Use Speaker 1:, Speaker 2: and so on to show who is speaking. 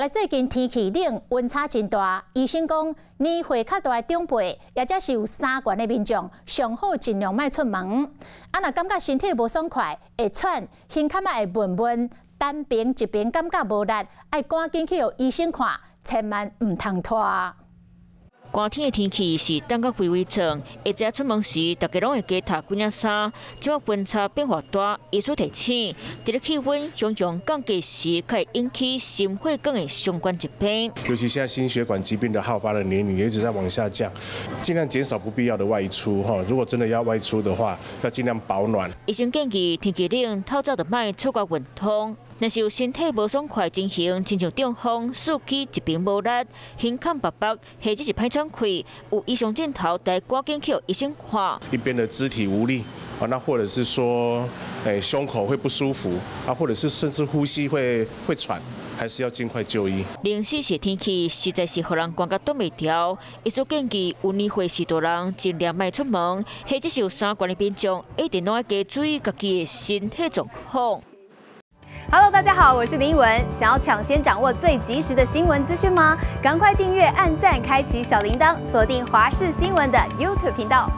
Speaker 1: 啊，來最近天氣冷，溫差真大，醫生講年歲較大的長輩，抑者是有三懸的民眾，上好盡量莫出門。啊，若感覺身體無爽快，會喘，胸坎仔會悶悶，單邊一邊感覺無力，愛趕緊去予醫生看，千萬毋通拖。
Speaker 2: 寒天的天氣是凍甲飛飛轉，會知出門時，大家攏會加疊幾領衫。這擺溫差變化大，醫師提醒，佇咧氣溫雄雄降低時，較會引起心血管的相關疾病。
Speaker 3: 尤其現在心血管疾病的好發的年齡也一直在往下降，盡量減少不必要的外出哈。如果真的要外出的話，要盡量保暖。
Speaker 2: 醫生建議天氣冷，透早就莫出外運動。若是有身體無爽快情形，親像中風、四肢一邊無力、胸坎縛縛，或者是歹喘氣，有異常症頭，得趕緊去予醫生看。
Speaker 3: 一邊的肢體無力啊，那或者是說，胸口會不舒服啊，或者是甚至呼吸會喘，還是要盡快就醫。
Speaker 2: 零四時天氣實在是予人寒甲擋袂牢，醫師建議有年歲序大人盡量莫出門，或者是有三懸的民眾，一定攏愛加注意家己的身體狀況。
Speaker 4: Hello，大家好，我是林文。想要搶先掌握最及時的新聞資訊嗎？趕快訂閱、按讚、開啟小鈴鐺，鎖定華視新聞的 YouTube 頻道。